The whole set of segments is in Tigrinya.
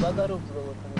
ባጋሮብ ዝገበርኩም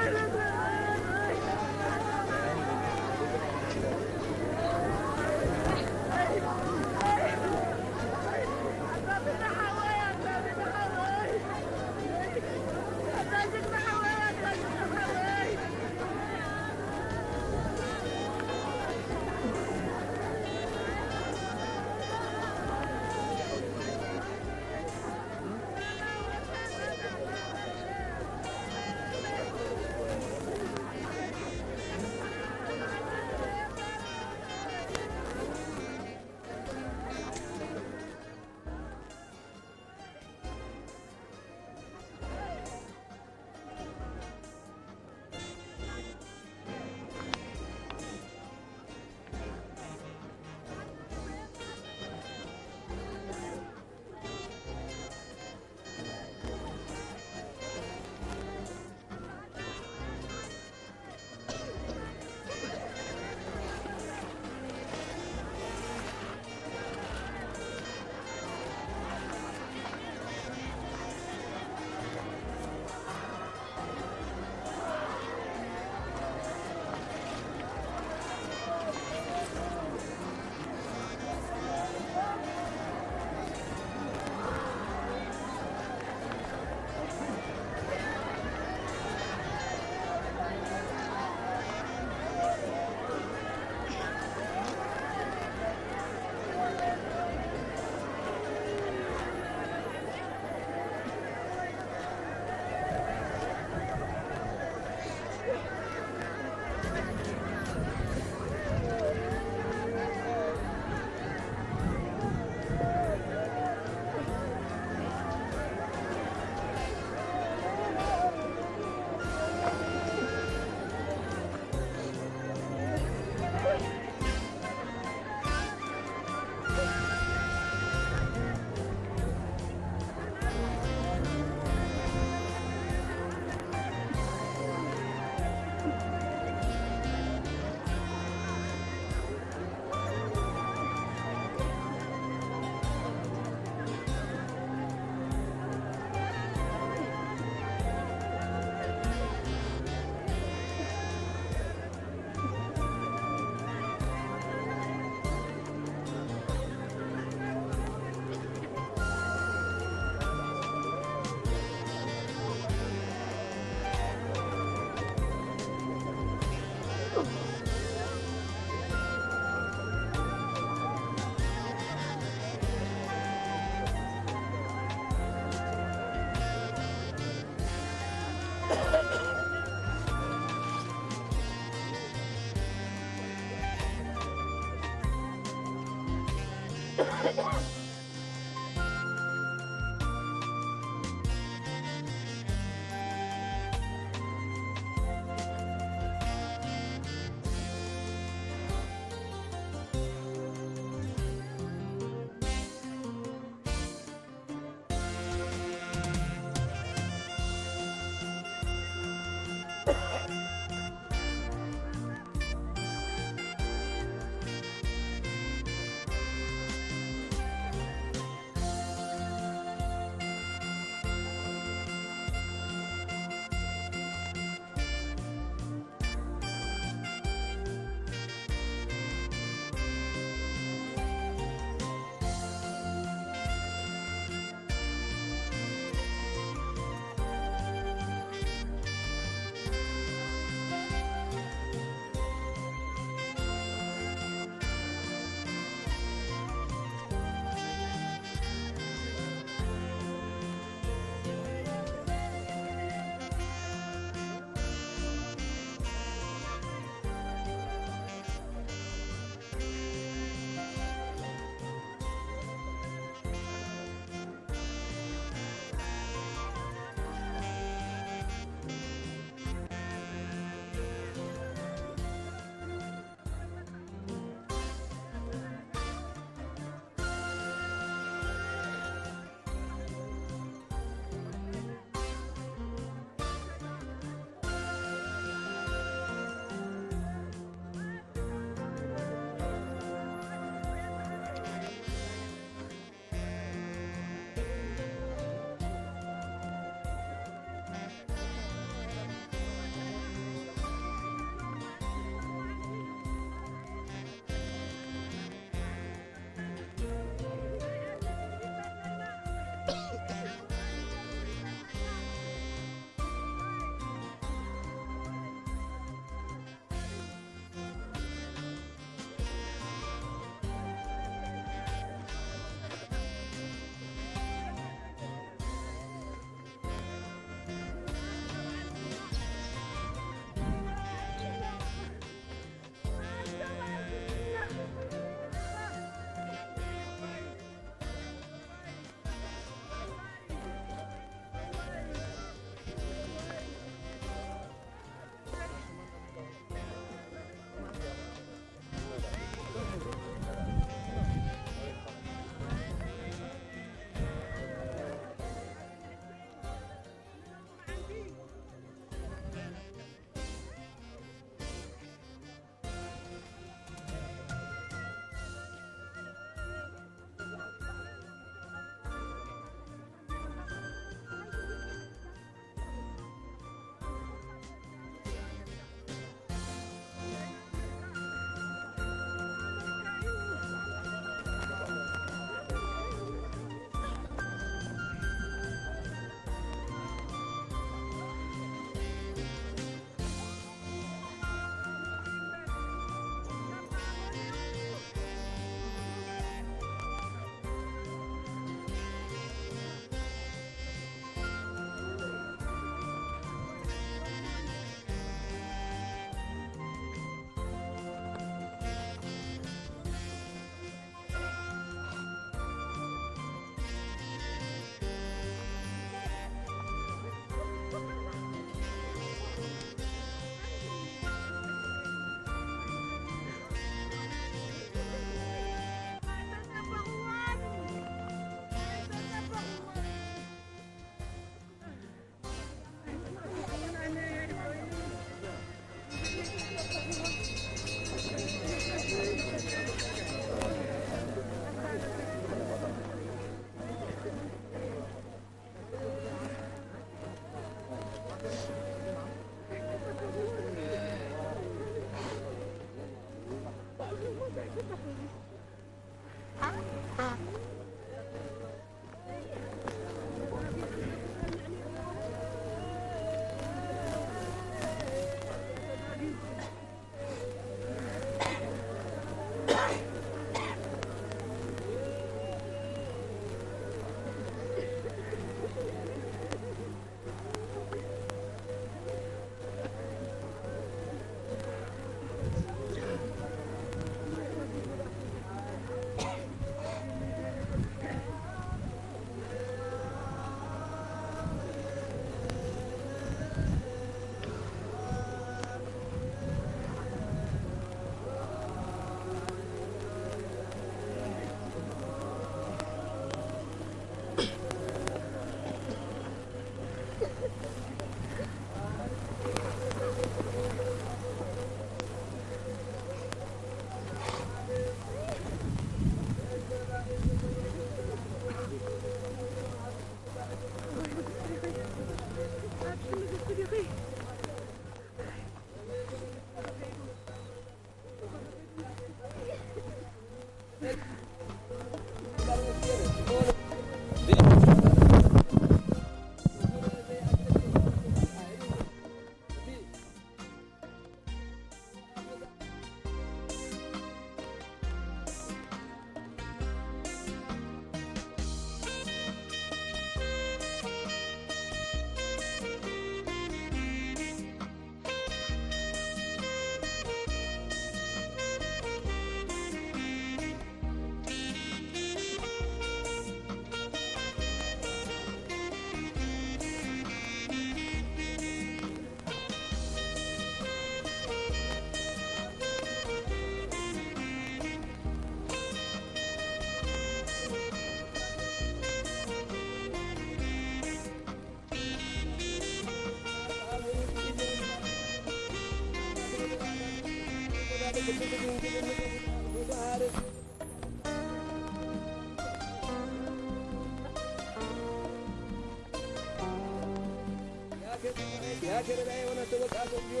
ያከረዳ የሆነ ተበቃ ጊዮ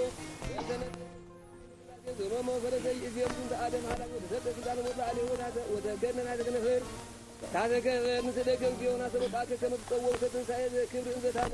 ዘመሞ ፈረሰይ እዚኦም እንተ ኣደም ሃላ ወተሰጠ ስልጣን ወላ ኣለ ወታተ ወተገነና ተገነፈር ታተከ ንስደገም ጊዮና ተበቃ ከመትጸወው ተትንሳኤ ክብር እንዘታለ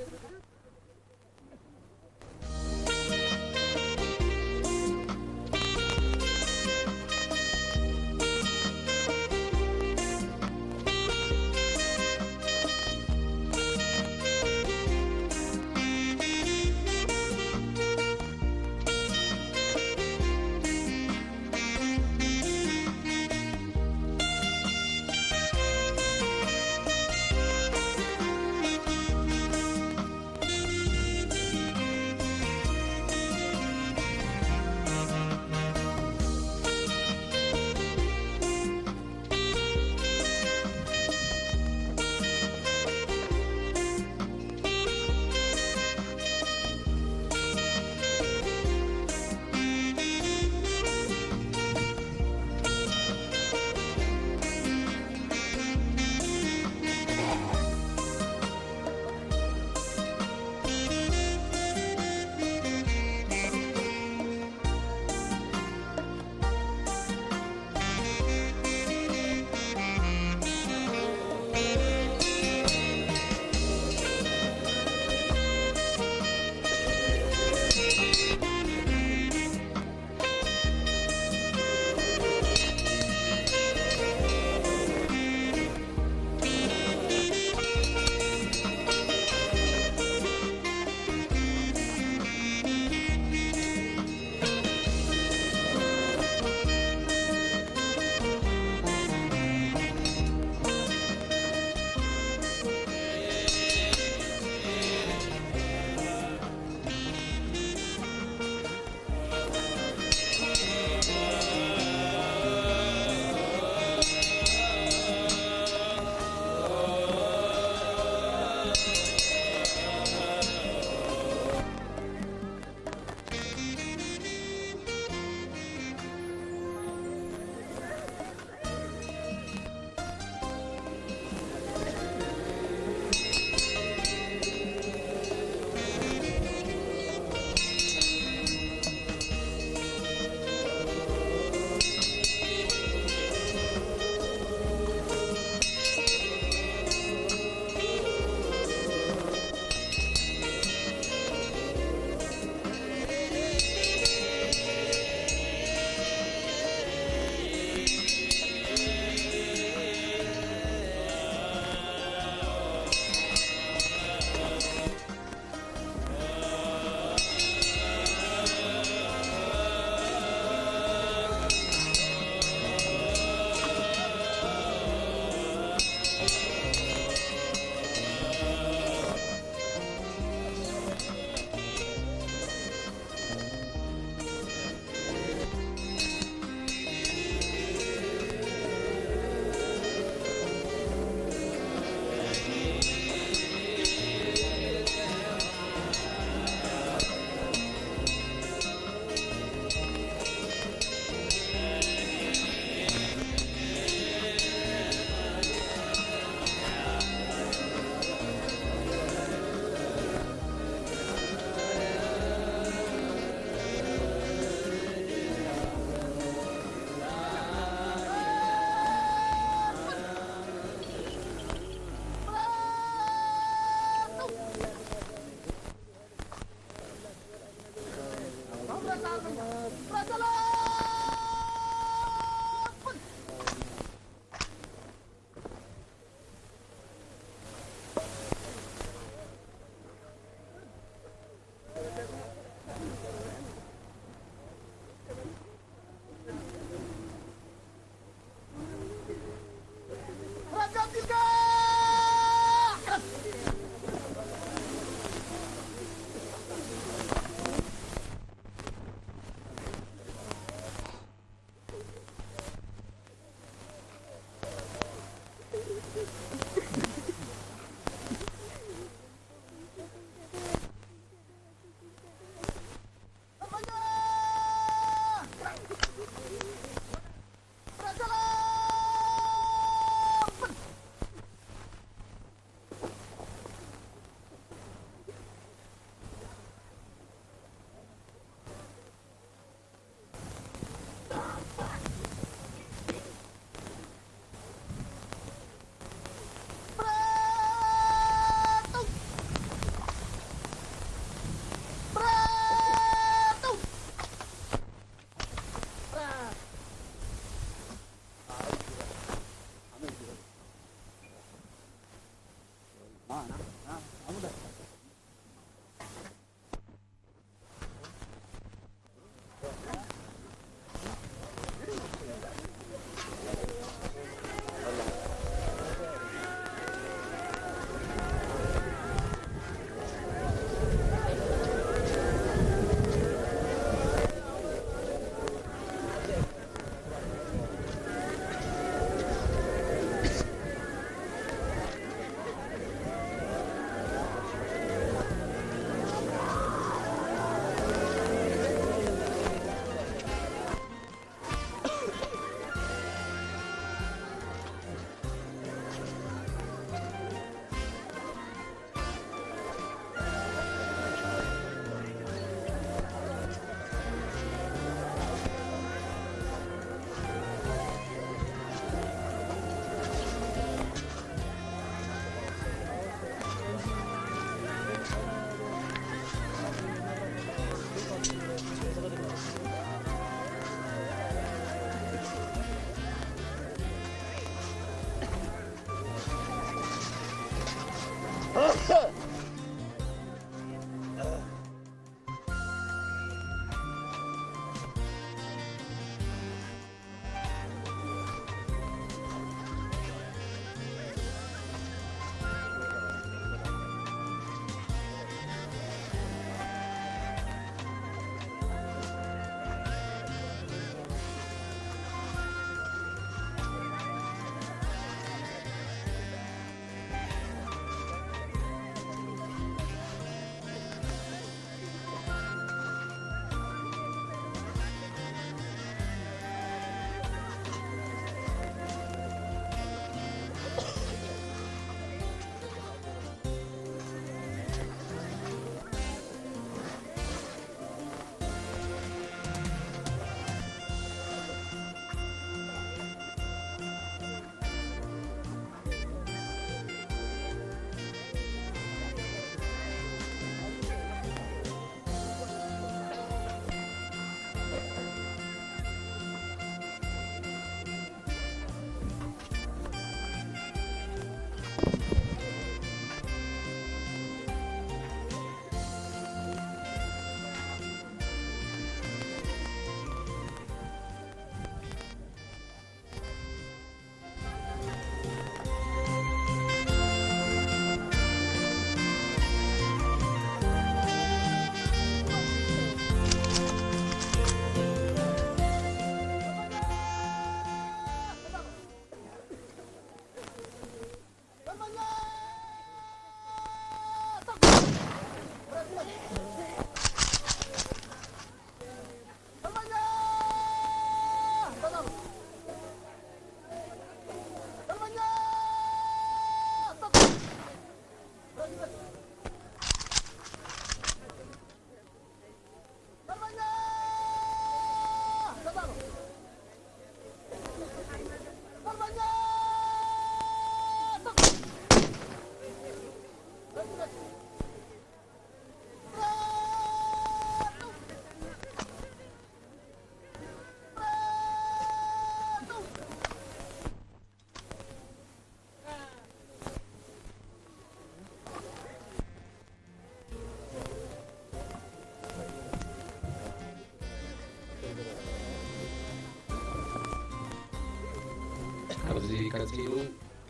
ካብዚ ቀጺሉ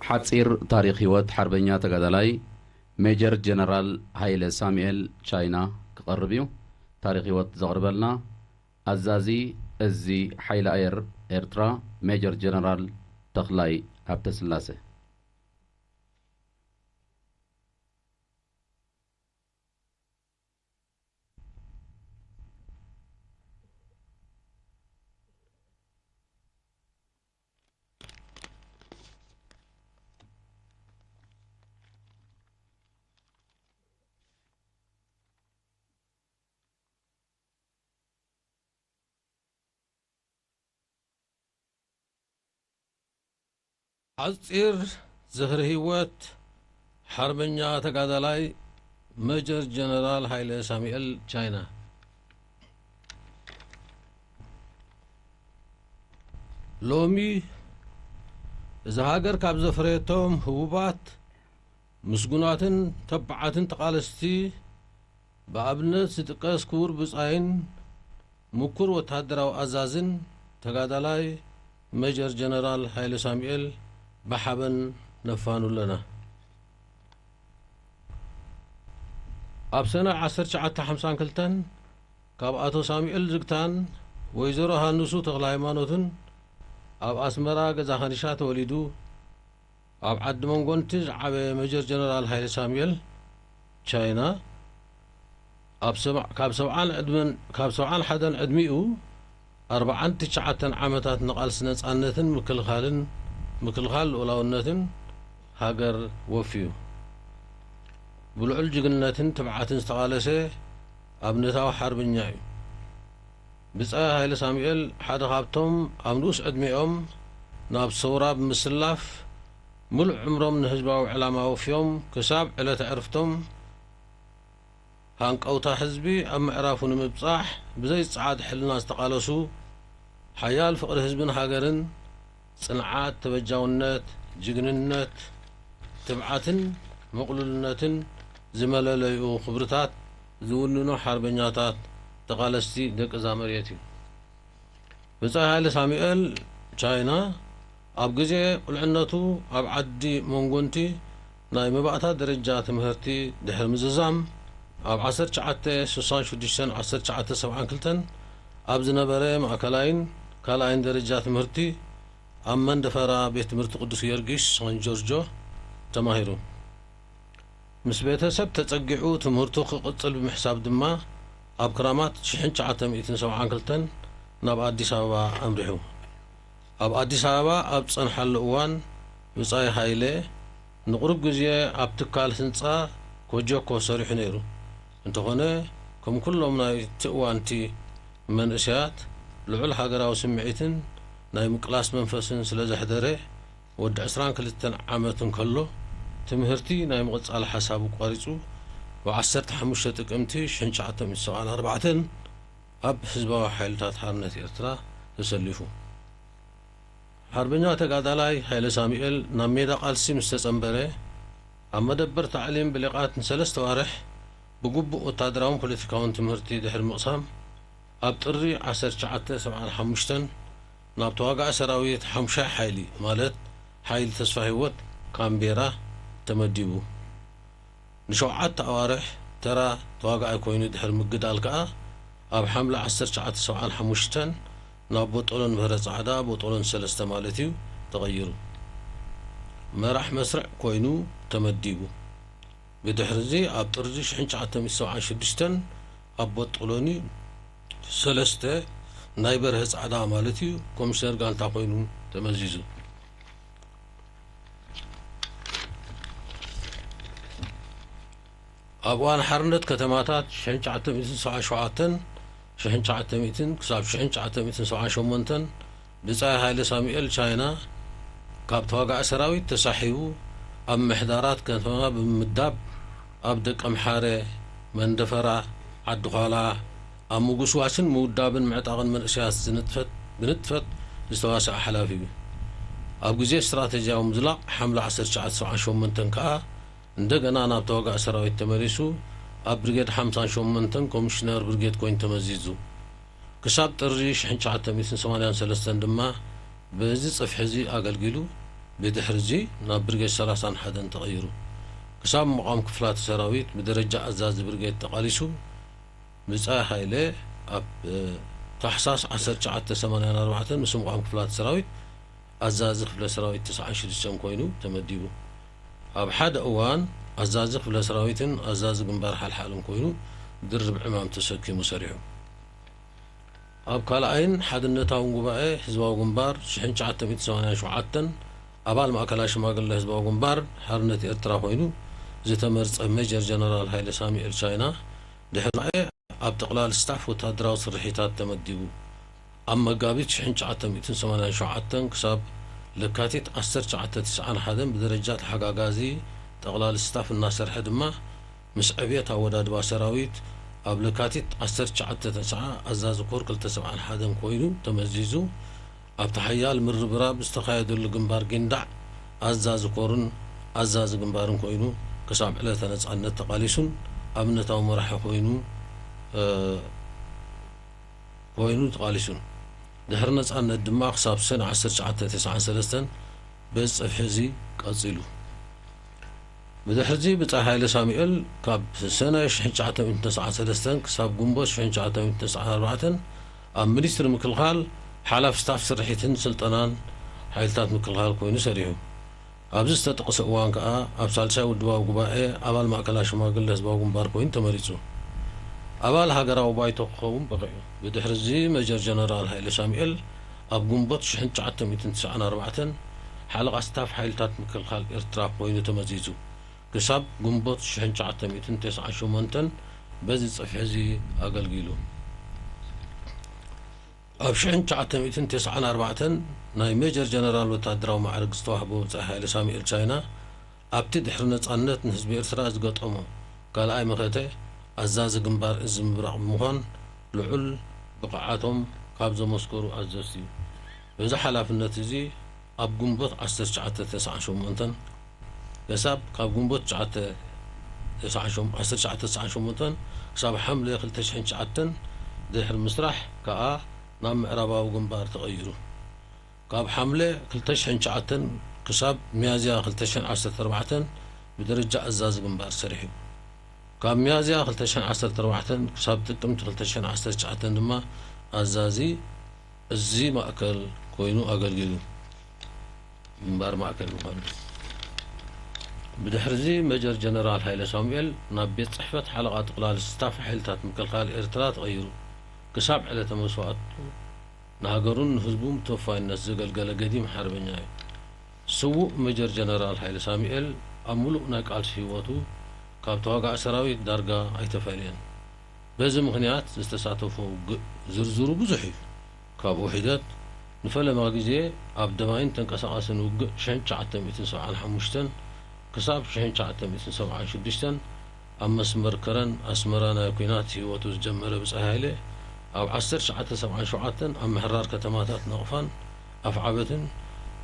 ሓጺር ታሪኽ ህይወት ሓርበኛ ተጋዳላይ ሜጀር ጀነራል ሃይለ ሳሙኤል ቻይና ክቐርብ እዩ። ታሪኽ ህይወት ዘቕርበልና ኣዛዚ እዚ ሓይሊ ኣየር ኤርትራ ሜጀር ጀነራል ተኽላይ ሃብተስላሴ። ሓጺር ዝኽሪ ህይወት ሓርበኛ ተጋዳላይ መጀር ጀነራል ሃይለ ሳሙኤል ቻይና። ሎሚ እዛ ሃገር ካብ ዘፍረየቶም ህቡባት ምስጉናትን ተባዓትን ተቓለስቲ ብኣብነት ዝጥቀስ ክቡር ብጻይን ምኩር ወተሃደራዊ ኣዛዝን ተጋዳላይ ሜጀር ጀነራል ሃይለ ሳሙኤል ብሓበን ነፋኑ ኣለና። ኣብ ሰነ ዓሰርተ ትሽዓተ ሓምሳን ክልተን ካብ ኣቶ ሳሙኤል ዝግታን ወይዘሮ ሃንሱ ተኽለ ሃይማኖትን ኣብ ኣስመራ ገዛ ኸንሻ ተወሊዱ። ኣብ ዓዲ መንጎንቲ ዝዓበየ ሜጀር ጀነራል ሃይለ ሳሙኤል ቻይና ኣብ ሰብዓ-፣ ካብ ሰብዓን ዕድመን፣ ካብ ሰብዓን ሓደን ዕድሚኡ ኣርብዓን ትሽዓተን ዓመታት ንቓልሲ ነጻነትን ምክልኻልን፣ ምክልኻል ልኡላውነትን ሃገር ወፍዩ። ብልዑል ጅግንነትን ትብዓትን ዝተቓለሰ ኣብነታዊ ሓርበኛ እዩ። ብጻይ ሃይለ ሳሙኤል ሓደ ካብቶም ኣብ ንኡስ ዕድሚኦም ናብ ሰውራ ብምስላፍ ምሉእ ዕምሮም ንህዝባዊ ዕላማ ወፍዮም ክሳብ ዕለተ ዕርፍቶም ሃንቀውታ ህዝቢ ኣብ ምዕራፉ ንምብጻሕ ብዘይ ጸዓድ ሕልና ዝተቓለሱ ሓያል ፍቕሪ ህዝብን ሃገርን ጽንዓት፣ ተበጃውነት፣ ጅግንነት፣ ትብዓትን ምቕሉልነትን ዝመለለዩ ክብርታት ዝውንኑ ሓርበኛታት ተቓለስቲ ደቂ እዛ መሬት እዩ። ብጻይ ሃይለ ሳሙኤል ቻይና ኣብ ግዜ ቁልዕነቱ ኣብ ዓዲ መንጎንቲ ናይ መባእታ ደረጃ ትምህርቲ ድሕሪ ምዝዛም ኣብ ዓሰርተ ትሽዓተ ስሳን ሽዱሽተን ዓሰርተ ትሽዓተ ሰብዓን ክልተን ኣብ ዝነበረ ማእከላይን ካልኣይን ደረጃ ትምህርቲ ኣብ መንደፈራ ቤት ትምህርቲ ቅዱስ ጊዮርጊስ ሳን ጆርጆ ተማሂሩ። ምስ ቤተሰብ ተጸጊዑ ትምህርቱ ክቕጽል ብምሕሳብ ድማ ኣብ ክራማት ሽሕን ትሽዓተ ሚእትን ሰብዓን ክልተን ናብ ኣዲስ ኣበባ ኣምሪሑ። ኣብ ኣዲስ ኣበባ ኣብ ዝጸንሓሉ እዋን ብጻይ ሃይለ ንቑሩብ ግዜ ኣብ ትካል ህንጻ ኮጀኮ ሰሪሑ ነይሩ። እንተኾነ ከም ኩሎም ናይቲ እዋንቲ መንእሰያት ልዑል ሃገራዊ ስምዒትን ናይ ምቅላስ መንፈስን ስለ ዘሕደረ ወዲ ዕስራን ክልተን ዓመት እንከሎ ትምህርቲ ናይ ምቕጻል ሓሳብ ኣቋሪጹ ብ ዓሰርተ ሓሙሽተ ጥቅምቲ ሽሕን ትሽዓተ ሚእትን ሰብዓን ኣርባዕተን ኣብ ህዝባዊ ሓይልታት ሓርነት ኤርትራ ተሰሊፉ። ሓርበኛ ተጋዳላይ ሃይለ ሳሙኤል ናብ ሜዳ ቃልሲ ምስ ተጸንበረ ኣብ መደበር ታዕሊም ብሌቓት ንሰለስተ ኣዋርሕ ብግቡእ ወታደራውን ፖለቲካውን ትምህርቲ ድሕሪ ምቕሳም ኣብ ጥሪ ዓሰርተ ትሽዓተ ሰብዓን ሓሙሽተን ናብ ተዋጋኢ ሰራዊት ሓሙሻይ ሓይሊ ማለት ሓይሊ ተስፋ ህይወት ካምቤራ ተመዲቡ። ንሸውዓተ ኣዋርሕ ተራ ተዋጋኣይ ኮይኑ ድሕሪ ምግዳል ከኣ ኣብ ሓምለ ዓሰርተ ትሽዓተ ሰብዓን ሓሙሽተን ናብ ቦጦሎን ብህረ ጻዕዳ፣ ቦጦሎን ሰለስተ ማለት እዩ፣ ተቐይሩ። መራሕ መስርዕ ኮይኑ ተመዲቡ። ብድሕርዚ ኣብ ጥርዚ ሽሕን ትሽዓተ ሚእትን ሰብዓን ሽዱሽተን ኣብ ቦጦሎኒ ሰለስተ ናይ በርሀ ጻዕዳ ማለት እዩ ኮሚሽነር ጋንታ ኮይኑ ተመዚዙ። ኣብ እዋን ሓርነት ከተማታት ሽሕን ትሽዓተ ሚእትን ሰብዓን ሸውዓተን፣ ሽሕን ትሽዓተ ሚእትን ክሳብ ሽሕን ትሽዓተ ሚእትን ሰብዓን ሸሞንተን ብጻይ ሃይለ ሳሙኤል ቻይና ካብ ተዋጋኢ ሰራዊት ተሳሒቡ ኣብ ምሕዳራት ከተማ ብምምዳብ ኣብ ደቀምሓረ፣ መንደፈራ፣ ዓዲ ዃላ ኣብ ምጉስዋስን ምውዳብን ምዕጣቕን መንእሰያት ዝንጥፈት፣ ብንጥፈት ዝተዋስኣ ሓላፊ እዩ። ኣብ ግዜ ስትራተጂያዊ ምዝላቕ ሓምለ ዓሰርተ ትሽዓተ ሰብዓን ሸሞንተን ከኣ እንደገና ናብ ተዋጋኢ ሰራዊት ተመሊሱ ኣብ ብርጌድ ሓምሳን ሸሞንተን ኮሚሽነር ብርጌድ ኮይኑ ተመዚዙ። ክሳብ ጥሪ ሽሕን ትሽዓተ ሚእትን ሰማንያን ሰለስተን ድማ በዚ ጽፍሒ እዚ ኣገልጊሉ ብድሕሪ እዚ ናብ ብርጌድ ሰላሳን ሓደን ተቐይሩ። ክሳብ ምቓም ክፍላተ ሰራዊት ብደረጃ ኣዛዚ ብርጌድ ተቓሊሱ። ብጻይ ሃይለ ኣብ ታሕሳስ ዓሰርተ ትሽዓተ ሰማንያን ኣርባዕተን ምስ ምቓም ክፍላተ ሰራዊት ኣዛዚ ክፍለ ሰራዊት ተስዓን ሽዱሽተን ኮይኑ ተመዲቡ። ኣብ ሓደ እዋን ኣዛዚ ክፍለ ሰራዊትን ኣዛዚ ግንባር ሓልሓልን ኮይኑ ድርብ ዕማም ተሰኪሙ ሰሪሑ። ኣብ ካልኣይን ሓድነታውን ጉባኤ ህዝባዊ ግንባር ሽሕን ትሽዓተ ሚእትን ሰማንያን ሸውዓተን ኣባል ማእከላይ ሽማግለ ህዝባዊ ግንባር ሓርነት ኤርትራ ኮይኑ ዝተመርጸ ሜጀር ጀነራል ሃይለ ሳሙኤል ቻይና ድሕሪ ጉባኤ ኣብ ጠቕላሊ ስታፍ ወተሃደራዊ ስርሒታት ተመዲቡ። ኣብ መጋቢት ሽሕን ትሽዓተ ሚእትን ሰማንያን ሸውዓተን ክሳብ ለካቲት ዓሰርተ ትሽዓተ ተስዓን ሓደን ብደረጃ ተሓጋጋዚ ጠቕላሊ ስታፍ እናሰርሐ ድማ ምስ ዕብየት ኣወዳድባ ሰራዊት ኣብ ለካቲት ዓሰርተ ትሽዓተ ተስዓ ኣዛዚ ኮር ክልተ ሰብዓን ሓደን ኮይኑ ተመዚዙ። ኣብቲ ሓያል ምርብራብ ዝተኻየደሉ ግንባር ጊንዳዕ ኣዛዚ ኮርን ኣዛዚ ግንባርን ኮይኑ ክሳብ ዕለተ ነጻነት ተቓሊሱን ኣብነታዊ መራሒ ኮይኑ ኮይኑ ተቓሊሱን። ድሕሪ ነጻነት ድማ ክሳብ ሰነ ዓሰርተ ትሽዓተ ተስዓን ሰለስተን በዚ ጽፍሒ እዚ ቀጺሉ። ብድሕርዚ ብጻይ ሃይለ ሳሙኤል ካብ ሰነ ሽሕን ትሽዓተ ሚእትን ተስዓን ሰለስተን ክሳብ ግንቦት ሽሕን ትሽዓተ ሚእትን ተስዓን ኣርባዕተን ኣብ ሚኒስትሪ ምክልኻል ሓላፊ ስታፍ ስርሒትን ስልጠናን ሓይልታት ምክልኻል ኮይኑ ሰሪሑ። ኣብዚ ዝተጠቕሰ እዋን ከኣ ኣብ ሳልሳይ ውድባዊ ጉባኤ ኣባል ማእከላይ ሽማግለ ህዝባዊ ግንባር ኮይኑ ተመሪጹ። ኣባል ሃገራዊ ባይቶ ክኸውን በቒዑ። ብድሕርዚ መጀር ጀነራል ሃይለ ሳሙኤል ኣብ ግንቦት ሽሕን ትሽዓተ ሚእትን ተስዓን ኣርባዕተን ሓለቓ ስታፍ ሓይልታት ምክልኻል ኤርትራ ኮይኑ ተመዚዙ። ክሳብ ግንቦት ሽሕን ትሽዓተ ሚእትን ተስዓን ሸሞንተን በዚ ጽፍሒ እዚ ኣገልጊሉ። ኣብ ሽሕን ትሽዓተ ሚእትን ተስዓን ኣርባዕተን ናይ ሜጀር ጀነራል ወታደራዊ ማዕርግ ዝተዋህቦ ብጻይ ሃይለ ሳሙኤል ቻይና ኣብቲ ድሕሪ ነጻነት ንህዝቢ ኤርትራ ዝገጠሞ ካልኣይ መኸተ ኣዛዚ ግንባር እዚ ምብራቕ ብምዃን ልዑል ብቕዓቶም ካብ ዘመስከሩ ኣዘዝቲ እዩ። በዚ ሓላፍነት እዚ ኣብ ግንቦት ዓሰርተ ትሽዓተ ተስዓን ሸሞንተን ክሳብ ካብ ግንቦት ትሽዓተ ተስዓን ሸሞንተን ክሳብ ሓምለ ክልተ ሽሕን ትሽዓተን ድሕሪ ምስራሕ ከኣ ናብ ምዕራባዊ ግንባር ተቐይሩ። ካብ ሓምለ ክልተ ሽሕን ትሽዓተን ክሳብ ሚያዝያ ክልተ ሽሕን ዓሰርተ ኣርባዕተን ብደረጃ ኣዛዚ ግንባር ሰሪሑ። ካብ ሚያዝያ ክልተ ሽሕን ዓሰርተ ኣርባዕተን ክሳብ ጥቅምቲ ክልተ ሽሕን ዓሰርተ ትሽዓተን ድማ ኣዛዚ እዚ ማእከል ኮይኑ ኣገልጊሉ። ግንባር ማእከል ምዃኑ። ብድሕርዚ መጀር ጀነራል ሃይለ ሳሙኤል ናብ ቤት ጽሕፈት ሓለቓ ጠቕላሊ ስታፍ ሓይልታት ምክልኻል ኤርትራ ተቐይሩ። ክሳብ ዕለተ መስዋእቱ ንሃገሩን ንህዝቡን ብተወፋይነት ዘገልገለ ገዲም ሓርበኛ እዩ። ስዉእ መጀር ጀነራል ሃይለ ሳሙኤል ኣብ ምሉእ ናይ ቃልሲ ህይወቱ ካብ ተዋጋኢ ሰራዊት ዳርጋ ኣይተፈልየን። በዚ ምኽንያት ዝተሳተፎ ውግእ ዝርዝሩ ብዙሕ እዩ። ካብኡ ሒደት ንፈለማ ግዜ ኣብ ደማይን ተንቀሳቓስን ውግእ ሽሕን ትሽዓተ ሚእትን ሰብዓን ሓሙሽተን ክሳብ ሽሕን ትሽዓተ ሚእትን ሰብዓን ሽዱሽተን ኣብ መስመር ከረን ኣስመራ ናይ ኲናት ህይወቱ ዝጀመረ ብጻይ ሃይለ፣ ኣብ ዓሰርተ ትሽዓተ ሰብዓን ሸውዓተን ኣብ ምሕራር ከተማታት ናቕፋን ኣፍዓበትን፣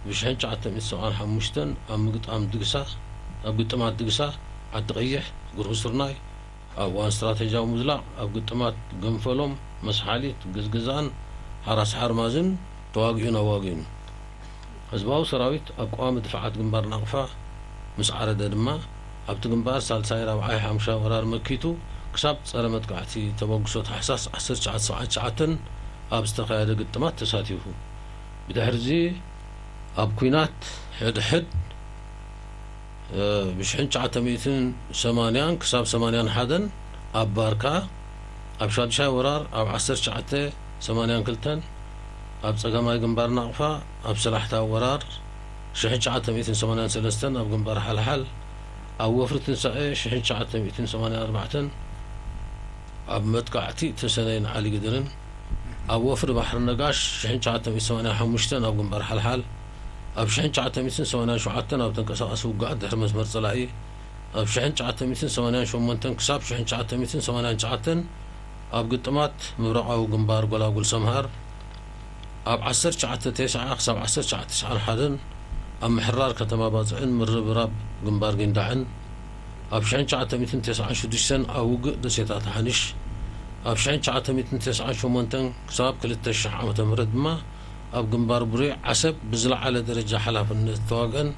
ብሽሕን ትሽዓተ ሚእትን ሰብዓን ሓሙሽተን ኣብ ምግጣም ድግሳ፣ ኣብ ግጥማት ድግሳ፣ ዓዲ ቀይሕ፣ ጉርሁ ስርናይ፣ ኣብ እዋን ስትራተጂያዊ ምዝላቕ ኣብ ግጥማት ገንፈሎም፣ መስሓሊት፣ ግዝግዛን ሓራስ ሓርማዝን ተዋጊኡን ኣዋጊኡን። ህዝባዊ ሰራዊት ኣብ ቀዋሚ ድፋዓት ግንባር ናቕፋ ምስ ዓረደ ድማ፣ ኣብቲ ግንባር ሳልሳይ፣ ራብዓይ፣ ሓምሻይ ወራር መኪቱ ክሳብ ጸረ መጥቃዕቲ ተበግሶ ታሕሳስ ዓሰርተ ትሽዓተ ሰብዓን ትሽዓተን ኣብ ዝተኻየደ ግጥማት ተሳቲፉ። ብድሕርዚ ኣብ ኲናት ሕድሕድ፣ እ፣ ብሽሕን ትሽዓተ ሚእትን ሰማንያን ክሳብ ሰማንያን ሓደን ኣብ ባርካ፣ ኣብ ሻዱሻይ ወራር ኣብ ዓሰርተ ትሽዓተ ሰማንያን ክልተን ኣብ ጸጋማይ ግንባር ናቕፋ፣ ኣብ ሰላሕታ ወራር ሽሕን ትሽዓተ ሚእትን ሰማንያን ሰለስተን ኣብ ግንባር ሓልሓል፣ ኣብ ወፍሪ ትንሳኤ ሽሕን ትሽዓተ ሚእትን ሰማንያን ኣርባዕተን ኣብ መጥቃዕቲ ተሰነይን ዓሊ ግድርን፣ ኣብ ወፍሪ ባሕሪ ነጋሽ ሽሕን ትሽዓተ ሚእትን ሰማንያን ሓሙሽተን ኣብ ግንባር ሓልሓል፣ ኣብ ሽሕን ትሽዓተ ሚእትን ሰማንያን ሸውዓተን ኣብ ተንቀሳቓሲ ውግኣት ድሕሪ መስመር ጸላኢ፣ ኣብ ሽሕን ትሽዓተ ሚእትን ሰማንያን ሸሞንተን ክሳብ ሽሕን ትሽዓተ ሚእትን ሰማንያን ትሽዓተን ኣብ ግጥማት ምብራቓዊ ግንባር ጎላጉል ሰምሃር፣ ኣብ ዓሰርተ ትሽዓተ ተስዓ ክሳብ ዓሰርተ ትሽዓተ ተስዓን ሓደን ኣብ ምሕራር ከተማ ባጽዕን ምርብራብ ግንባር ጊንዳዕን፣ ኣብ ሽሕን ትሽዓተ ሚእትን ተስዓን ሽዱሽተን ኣብ ውግእ ደሴታት ሓንሽ፣ ኣብ ሽሕን ትሽዓተ ሚእትን ተስዓን ሸሞንተን ክሳብ ክልተ ሽሕ ዓመተ ምህረት ድማ ኣብ ግንባር ቡሬ ዓሰብ ብዝለዓለ ደረጃ ሓላፍነት ዝተዋግአን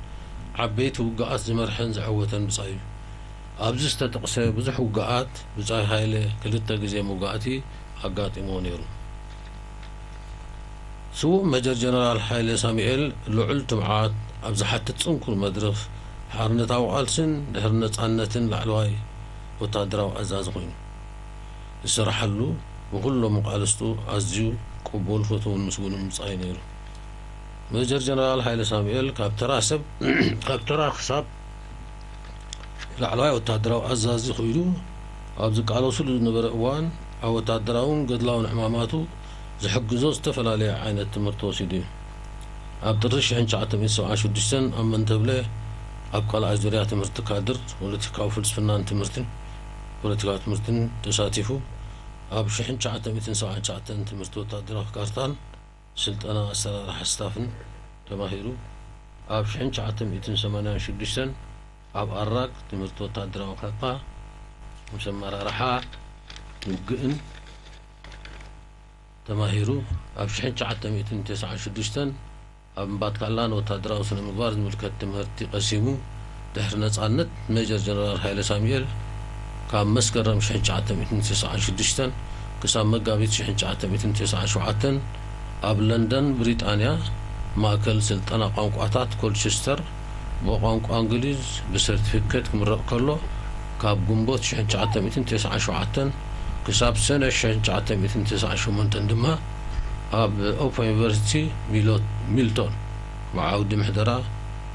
ዓበይቲ ውግኣት ዝመርሐን ዘዐወተን ብጻይ እዩ። ኣብዚ ዝተጠቕሰ ብዙሕ ውግኣት ብጻይ ሃይለ ክልተ ግዜ መውጋእቲ ኣጋጢምዎ ነይሩ። ስዉእ መጀር ጀነራል ሃይለ ሳሙኤል ልዑል ትብዓት ኣብ ዝሓትት ጽንኩር መድረኽ ሓርነታዊ ቃልስን ድሕሪ ነጻነትን ላዕለዋይ ወታደራዊ ኣዛዚ ኮይኑ ዝሰረሓሉ ብኹሎም መቃልስቱ ኣዝዩ ቅቡል፣ ፍቱውን ምስጉንን ብጻይ ነይሩ። ሜጀር ጀነራል ሃይለ ሳሙኤል ካብ ተራ ሰብ ካብ ተራ ክሳብ ላዕለዋይ ወታደራዊ ኣዛዚ ኹይኑ ኣብ ዝቃለሱሉ ዝነበረ እዋን ኣብ ወታደራውን ገድላውን ዕማማቱ ዝሕግዞ ዝተፈላለየ ዓይነት ትምህርቲ ወሲዱ እዩ። ኣብ ጥሪ ሽሕን ትሽዓተ ሚእትን ሰብዓን ሽዱሽተን ኣብ መንተብለ ኣብ ካልኣይ ዙርያ ትምህርቲ ካድር ፖለቲካዊ ፍልስፍናን ትምህርትን ፖለቲካዊ ትምህርትን ተሳቲፉ ኣብ ሽሕን ትሽዓተ ሚእትን ሰብዓን ትሽዓተን ትምህርቲ ወታደራዊ ካርታን ስልጠና ኣሰራርሓ ስታፍን ተማሂሩ ኣብ ሽሕን ትሽዓተ ሚእትን ሰማንያን ሽዱሽተን ኣብ ኣራግ ትምህርቲ ወታደራዊ ካፓ ምስ ኣመራርሓ ውግእን ተማሂሩ ኣብ ሽሕን ትሽዓተ ሚእትን ተስዓን ሽዱሽተን ኣብ እምባትካላ ንወታደራዊ ስነ ምግባር ዝምልከት ትምህርቲ ቀሲሙ። ድሕሪ ነጻነት ሜጀር ጀነራል ሃይለ ሳሙኤል ካብ መስከረም ሽሕን ትሽዓተ ሚእትን ተስዓን ሽዱሽተን ክሳብ መጋቢት ሽሕን ትሽዓተ ሚእትን ተስዓን ሸውዓተን ኣብ ለንደን ብሪጣንያ ማእከል ስልጠና ቋንቋታት ኮልቸስተር ብቋንቋ እንግሊዝ ብሰርቲፊኬት ክምረቕ ከሎ፣ ካብ ግንቦት ሽሕን ትሽዓተ ሚእትን ተስዓን ሸውዓተን ክሳብ ሰነ ሽሕን ትሽዓተ ሚእትን ተስዓን ሸሞንተን ድማ ኣብ ኦፖ ዩኒቨርሲቲ ሚሎ-፣ ሚልቶን ብዓውዲ ምሕደራ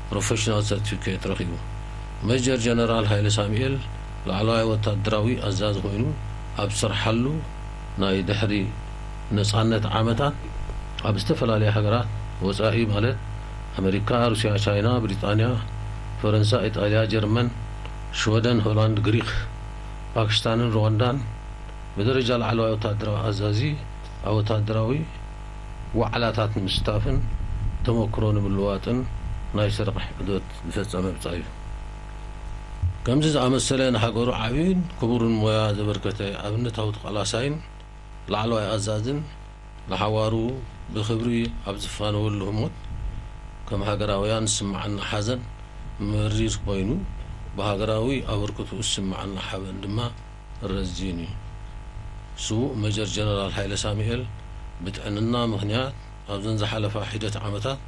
ፕሮፌሽናል ሰርቲፊኬት ረኺቡ። ሜጀር ጀነራል ሃይለ ሳሙኤል ላዕለዋይ ወታደራዊ ኣዛዚ ኮይኑ ኣብ ዝሰርሓሉ ናይ ድሕሪ ነጻነት ዓመታት ኣብ ዝተፈላለያ ሃገራት ወጻኢ ማለት ኣመሪካ፣ ሩስያ፣ ቻይና፣ ብሪጣንያ፣ ፈረንሳ፣ ኢጣልያ፣ ጀርመን፣ ሽወደን፣ ሆላንድ፣ ግሪክ፣ ፓኪስታንን ሩዋንዳን ብደረጃ ላዕለዋይ ወታደራዊ ኣዛዚ ኣብ ወታደራዊ ዋዕላታት ንምስታፍን ተመክሮ ንምልዋጥን ናይ ስራሕ ዑደት ዝፈጸመ ብጻይ እዩ። ከምዚ ዝኣመሰለ ንሃገሩ ዓብይን ክቡርን ሞያ ዘበርከተ ኣብነታዊ ተቓላሳይን ላዕለዋይ ኣዛዝን ንሓዋሩ ብኽብሪ ኣብ ዝፋነወሉ ህሞት፣ ከም ሃገራውያን ዝስምዓና ሓዘን መሪር ኮይኑ፣ ብሃገራዊ ኣበርክትኡ ዝስምዓና ሓበን ድማ ረዚን እዩ። ስዉእ ሜጀር ጀነራል ሃይለ ሳሙኤል ብጥዕንና ምኽንያት ኣብዘን ዝሓለፋ ሒደት ዓመታት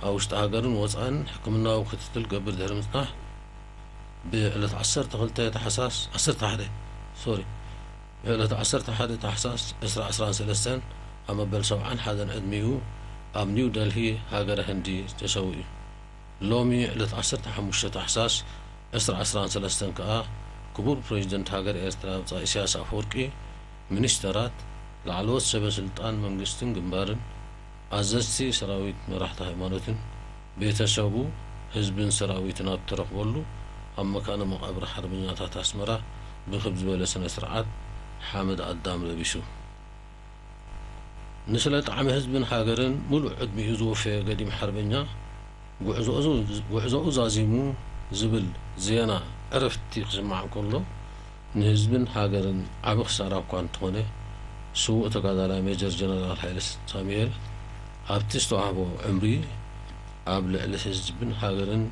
ኣብ ውሽጢ ሃገርን ወጻእን ሕክምናዊ ክትትል ገብር ድሕሪ ምጽናሕ፣ ብዕለት ዓሰርተ ክልተ ታሕሳስ፣ ዓሰርተ ሓደ፣ ሶሪ፣ ብዕለት ዓሰርተ ሓደ ታሕሳስ ዕስራ ዕስራን ሰለስተን ኣብ መበል ሰብዓን ሓደን ዕድሚኡ ኣብ ኒው ደልሂ ሃገረ ህንዲ ተሰዊኡ። ሎሚ ዕለት ዓሰርተ ሓሙሽተ ታሕሳስ ዕስራ ዕስራን ሰለስተን ከኣ ክቡር ፕሬዚደንት ሃገረ ኤርትራ ብጻይ ኢሳያስ ኣፈወርቂ፣ ሚኒስተራት፣ ላዕለዎት ሰበ ስልጣን መንግስትን ግንባርን፣ ኣዘዝቲ ሰራዊት፣ መራሕቲ ሃይማኖትን ቤተሰቡ፣ ህዝብን ሰራዊትን ኣብ ተረኽበሉ ኣብ መካነ መቓብር ሓርበኛታት ኣስመራ ብክብ ዝበለ ስነ ስርዓት ሓመድ ኣዳም ለቢሱ። ንስለ ጣዕሚ ህዝብን ሃገርን ምሉእ ዕድሚኡ ዝወፈየ ገዲም ሓርበኛ፣ ጉዕዞኡ፣ ጉዕዞኡ ዛዚሙ ዝብል ዜና ዕረፍቲ ክስማዕ እንከሎ፣ ንህዝብን ሃገርን ዓቢ ክሳራ እኳ እንተኾነ፣ ስዉእ ተጋዳላይ ሜጀር ጀነራል ሃይለ ሳሙኤል ኣብቲ ዝተዋህቦ ዕምሪ ኣብ ልዕሊ ህዝብን ሃገርን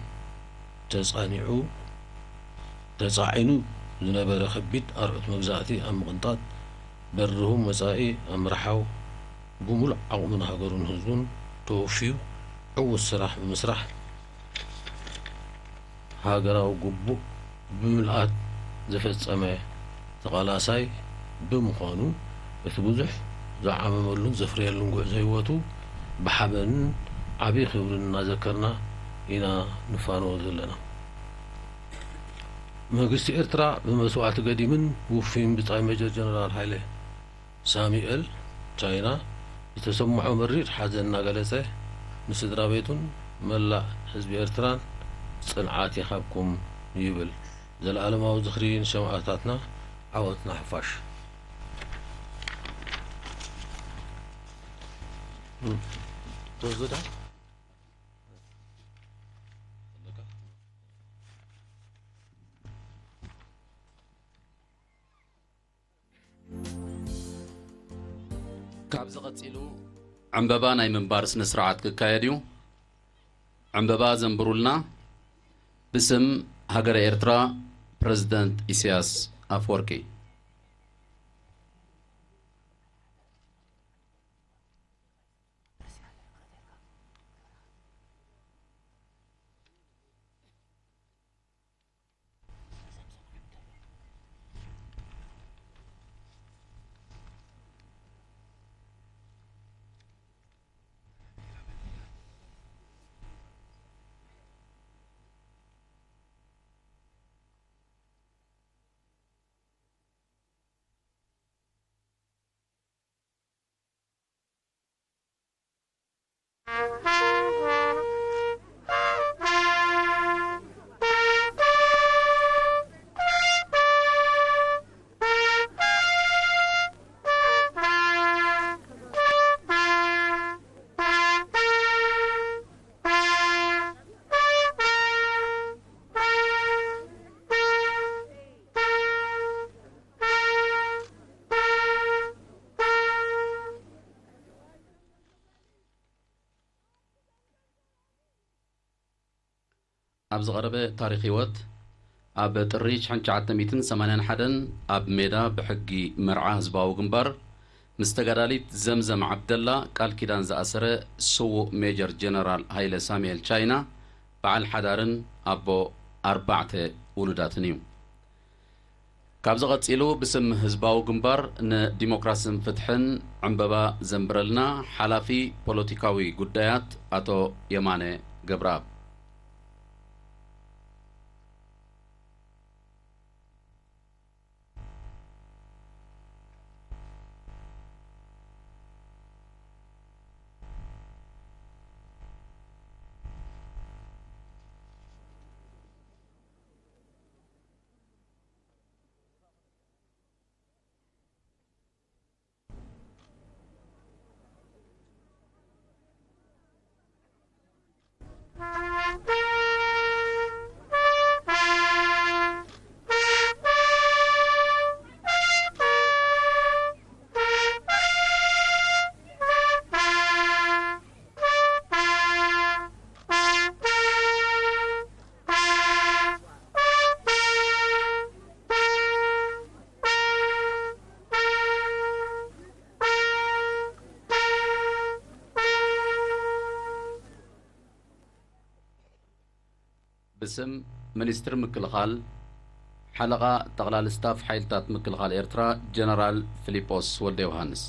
ተጻኒዑ፣ ተጻዒኑ ዝነበረ ከቢድ ኣርዑት መግዛእቲ ኣብ ምቕንጣጥ፣ በርሁም መጻኢ ኣብ ምርሓው፣ ብምሉእ ዓቕሙ ንሃገሩን ህዝቡን ተወፍዩ ዕዉት ስራሕ ብምስራሕ፣ ሃገራዊ ግቡእ ብምልኣት ዝፈጸመ ተቓላሳይ ብምዃኑ፣ እቲ ብዙሕ ዝዓመመሉን ዘፍረየሉን ጉዕዞ ህይወቱ ብሓበንን ዓቢ ክብርን እናዘከርና ኢና ንፋነዎ ዘለና። መንግስቲ ኤርትራ ብመስዋእቲ ገዲምን ውፉይን ብጻይ ሜጀር ጀነራል ሃይለ ሳሙኤል ቻይና ዝተሰምዖ መሪር ሓዘን እናገለጸ፣ ንስድራ ቤቱን መላእ ህዝቢ ኤርትራን ጽንዓት ይሃብኩም ይብል። ዘለኣለማዊ ዝኽሪ ንሰማእታትና፣ ዓወት ንሓፋሽ። ተወስዶ ዶ? ካብዚ ቀጺሉ ዕምበባ ናይ ምንባር ስነ ስርዓት ክካየድ እዩ። ዕምበባ ዘንብሩልና ብስም ሃገረ ኤርትራ ፕረዚደንት ኢሳያስ ኣፈወርቂ። ኣብ ዝቐረበ ታሪኽ ህይወት፣ ኣብ ጥሪ ሽሕን ትሽዓተ ሚእትን ሰማንያን ሓደን ኣብ ሜዳ ብሕጊ መርዓ ህዝባዊ ግንባር ምስ ተጋዳሊት ዘምዘም ዓብደላ ቃል ኪዳን ዝኣሰረ ስዉእ ሜጀር ጀነራል ሃይለ ሳሙኤል ቻይና በዓል ሓዳርን ኣቦ ኣርባዕተ ውሉዳትን እዩ። ካብዚ ቀጺሉ ብስም ህዝባዊ ግንባር ንዲሞክራስን ፍትሕን ዕምበባ ዘንብረልና ሓላፊ ፖለቲካዊ ጉዳያት ኣቶ የማነ ገብረኣብ። ብስም ሚኒስትሪ ምክልኻል፣ ሓለቓ ጠቕላሊ ስታፍ ሓይልታት ምክልኻል ኤርትራ ጀነራል ፊሊጶስ ወልደ ዮሃንስ።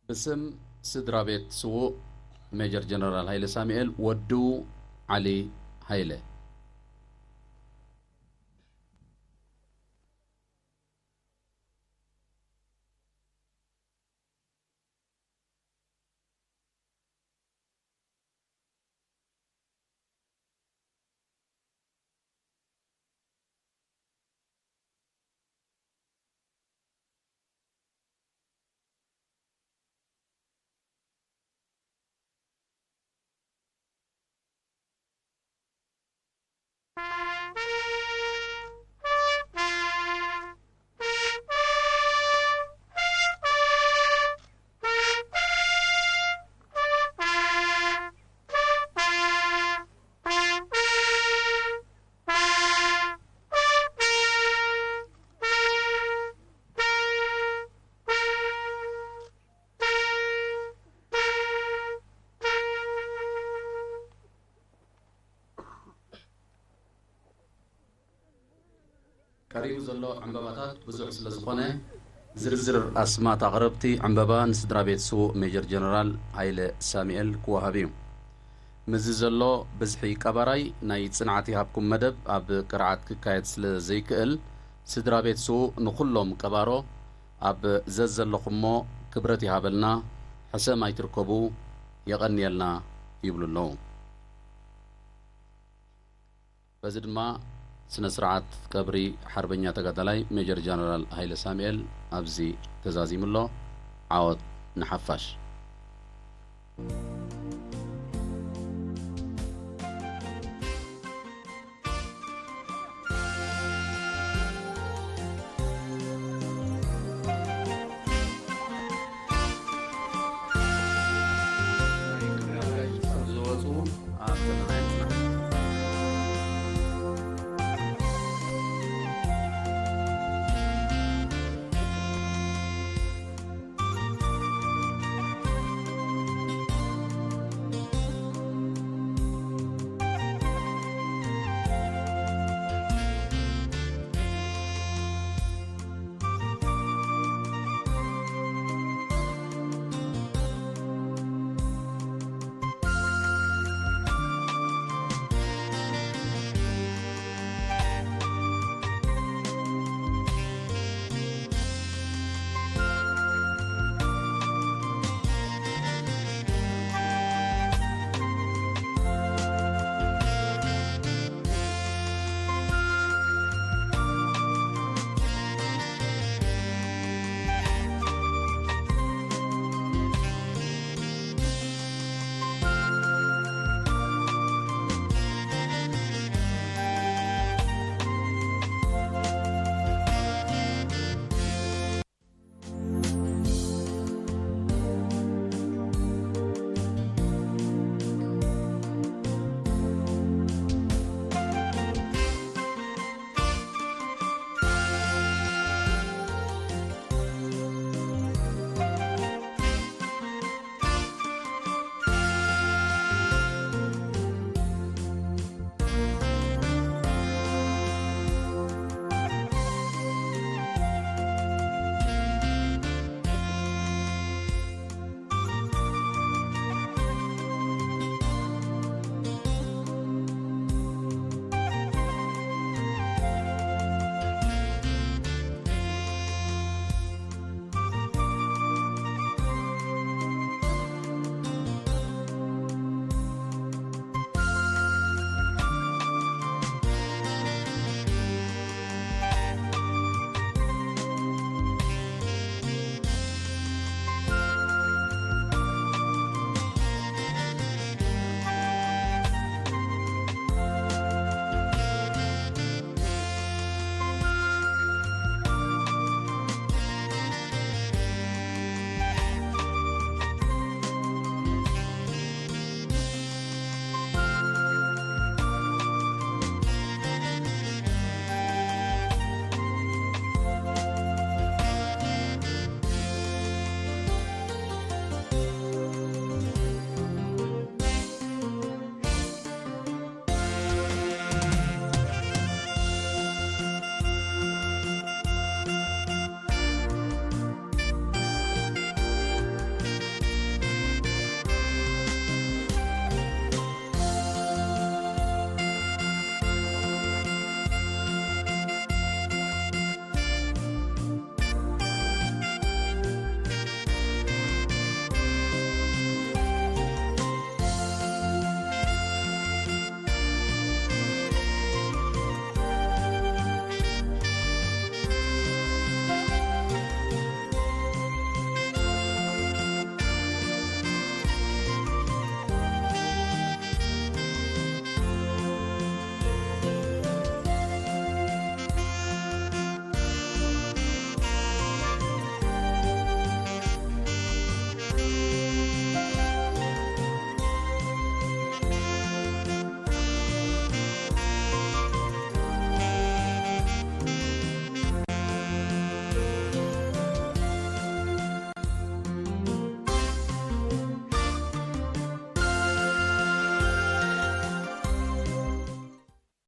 ብስም ስድራ ቤት ስዉእ ሜጀር ጀነራል ሃይለ ሳሙኤል ወዱ ዓሊ ሃይለ። ቀሪቡ ዘሎ ዕምበባታት ብዙሕ ስለ ዝኾነ፣ ዝርዝር ኣስማት ኣቕረብቲ ዕምበባ ንስድራ ቤት ስዉእ ሜጀር ጀነራል ሃይለ ሳሙኤል ክወሃብ እዩ። ምስዚ ዘሎ ብዝሒ ቀባራይ፣ ናይ ጽንዓት ይሃብኩም መደብ ኣብ ቅርዓት ክካየድ ስለ ዘይክእል፣ ስድራ ቤት ስዉእ ንኹሎም ቀባሮ ኣብ ዘዘለኹሞ ክብረት ይሃበልና፣ ሕሰም ኣይትርከቡ፣ የቐንየልና ይብሉ ኣለዉ። በዚ ድማ ስነ ስርዓት ቀብሪ ሓርበኛ ተጋዳላይ ሜጀር ጀነራል ሃይለ ሳሙኤል ኣብዚ ተዛዚሙ ኣሎ። ዓወት ንሓፋሽ።